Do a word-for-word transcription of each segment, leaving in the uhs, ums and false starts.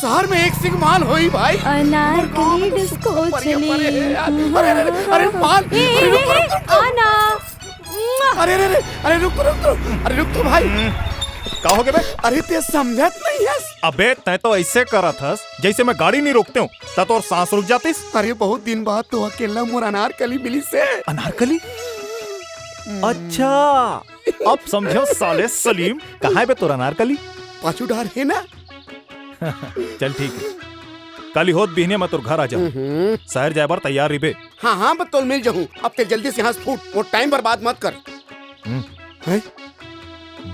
शहर में एक से एक माल होई भाई। अनारकली डिस्को चली। अरे, अरे, अरे, अरे, माल। ए, अरे, ए, रुक, ए, रुक, रुक। आना। अरे, अरे, अरे, अरे, रुक, रुक, रुक। अरे, रुक तो भाई। हम्म, का हो गे बे? अरे, ते समझत नहीं हस। अबे, तैं तो ऐसे करत हस, जैसे मैं गाड़ी नहीं रोकते हूँ, त तोर सांस रुक जातिस। अरे, बहुत दिन बाद तो अकेला मोर अनारकली मिलिस हे। अनारकली? हम्म। अच्छा, अब समझो साले सलीम, कहाँ हे बे तोर अनारकली? पाछू डार हे ना। चल ठीक हे, काली होत बिहनिया मैं तोर घर आ जाहूँ। हम्म। शहर जाए बर तैयार रहिबे। हाँ, हाँ, मैं तोल मिल जाहूँ। अब ते जल्दी से यहाँ से फूट और टाइम बर्बाद मत कर। हम्म। हैं?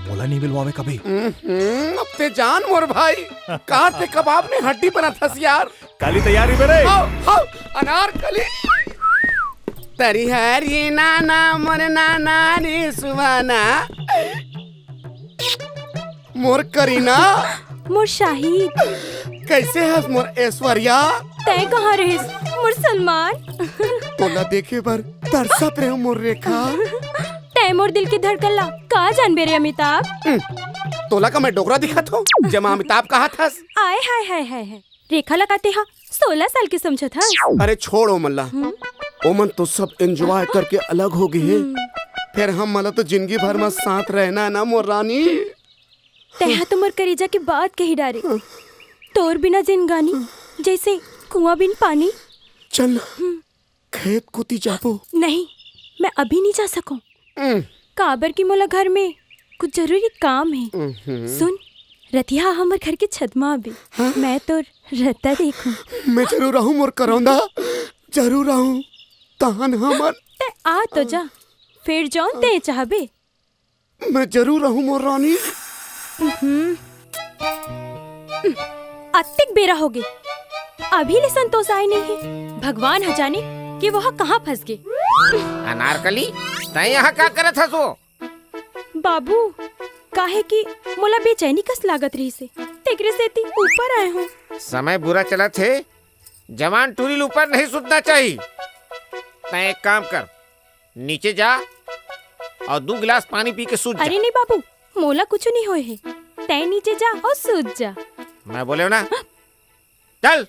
मोला नहीं मिलवावे कभी। हम्म, अब ते जान मोर भाई, काट के कबाब में हड्डी बनात हस यार। काली तैयार रहिबे रे। हाव, हाव, अनारकली। तरी हरी नाना मोर नाना रे सुहाना। मोर करीना। मोर शाहिद। कैसे हस मोर ऐश्वर्या? तैं कहाँ रहिस मोर सलमान? तोला देखे बर तरसत रहेंव मोर रेखा। तैं मोर दिल के धड़कन ला का जानबे रे अमिताभ? हम्म, तोला का मैं डोकरा दिखत हों, जेमा अमिताभ कहत हस? आय हाय हाय हाय हाय। रेखा ला का तेंहा सोलह साल के समझत हस? अरे छोड़ ओमन ला। हम्म? ओमन तो सब एंजॉय करके अलग हो गे हे। हम्म। फेर हमन ला तो जिंदगी भर में साथ रहना हे ना मोर रानी। तेंहा तो मोर करेजा के बात कहि डारे। हाँ। तोर बिना जिनगानी जैसे कुआं बिन पानी। चल ना, हम्म। खेत कोती जाबो। नहीं, मैं अभी नहीं जा सकूं। हम्म। काबर कि मोला घर में कुछ जरूरी काम हे। हम्म। सुन, रतिहा हमर घर के छत म आबे। हाँ? मैं तोर रद्दा देखूं। मैं जरूर आहूं मोर करौंदा, जरूर आहूं। तहन हमन तैं आ तो जा, फेर जौन तैं चाहबे। मैं जरूर आहूं मोर रानी। हम्म। अतेक बेरा होगे, अभी ले संतोष आय नइ हे। भगवान ह जाने कि वो ह कहाँ फंस गे। अनारकली, तैं यहाँ का करत हस वो? बाबू, काहे कि मोला बेचैनी कस लागत रहिस हे, तेकरे सेती ऊपर आय हों। समय बुरा चलत हे, जवान टूरी ल ऊपर नहीं सुतना चाही। तैं एक काम कर, नीचे जा अउ दू गिलास पानी पी के सूत जा। अरे नहीं बाबू, मोला कुछु नहीं होय हे। तैं नीचे जा अउ सूत जा। मैं बोलेंव ना, चल।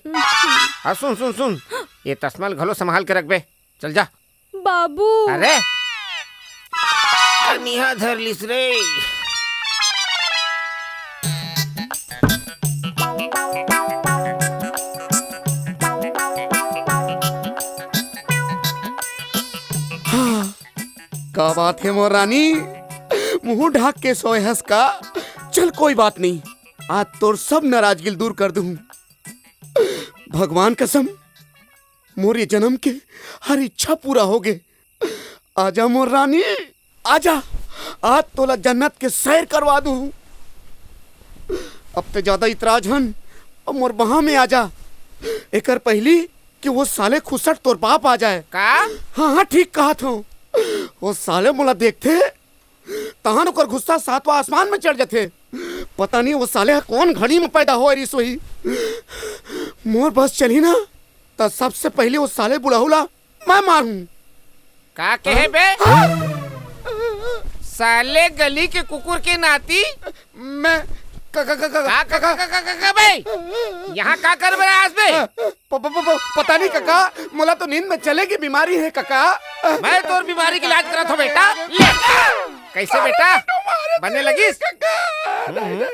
अउ सुन, सुन, सुन, ये तसमा ल घलो संभाल के रखबे। चल जा। बाबू। अरे, कनिहा धर लिस रे। हाँ, का बात हे मोर रानी? मुंह ढाक के सोए हस का? चल कोई बात नहीं, आज तोर सब नाराजगी ल दूर कर दूं। भगवान कसम, मोर ये जनम के हर इच्छा पूरा होगे। आजा मोर रानी, आजा, आज तोला जन्नत के सैर करवा दूं। अब ते ज्यादा इतरा झन, अब मोर बाह में आजा। एकर पहिली कि वो साले खुसट तोर बाप आ जाए। का? हाँ, हाँ, ठीक कहत हों। वो साले मोला देखथे, तहन ओकर गुस्सा सातवां आसमान में चढ़ जथे। पता नहीं वो साले ह कौन घड़ी में पैदा होए रिहिस होही। मोर बस चलही ना, त सबसे पहिली वो साले बुढ़ऊ ला मैं मारहूं। का कहे बे? हाँ? साले गली के कुकुर के नाती। मैं क-, क-, क-, क-, का, का, का, का, का, का, का बे? यहाँ का कर बर आस बे? प-, प-, प-, प-, पता नहीं काका, मोला तो नींद में चले के बीमारी हे काका। मैं तोर बीमारी के इलाज करत हों बेटा। ले। कैसे बेटा? बने लगिस? काका, हम्म।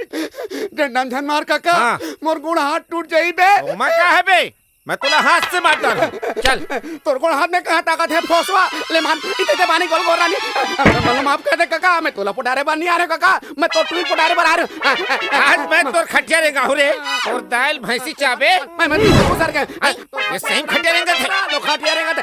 डंडा म झन मार काका। हाँ। मोर गोड़ हाथ टूट जाही बे। ओमा का हे बे? मैं तोला हाथ से मार डालूं। चल। तोर गोड़ हाथ में कहाँ ताकत हे, भोसवा? ले मान, इते ते बानी गोल गोर रानी। मोला माफ कर दे काका, मैं तोला पोटारे बर नहीं आ रहे काका, मैं तोर टूरी पोटारे बर आ रहे हूँ। आज मैं तोर खटिया रेंगाहूं रे, तोर दाल भैंसी चाबे। मैं, मैं, तू सर के। ये सही में खटिया रेंगथे। लो खटिया रेंगथे।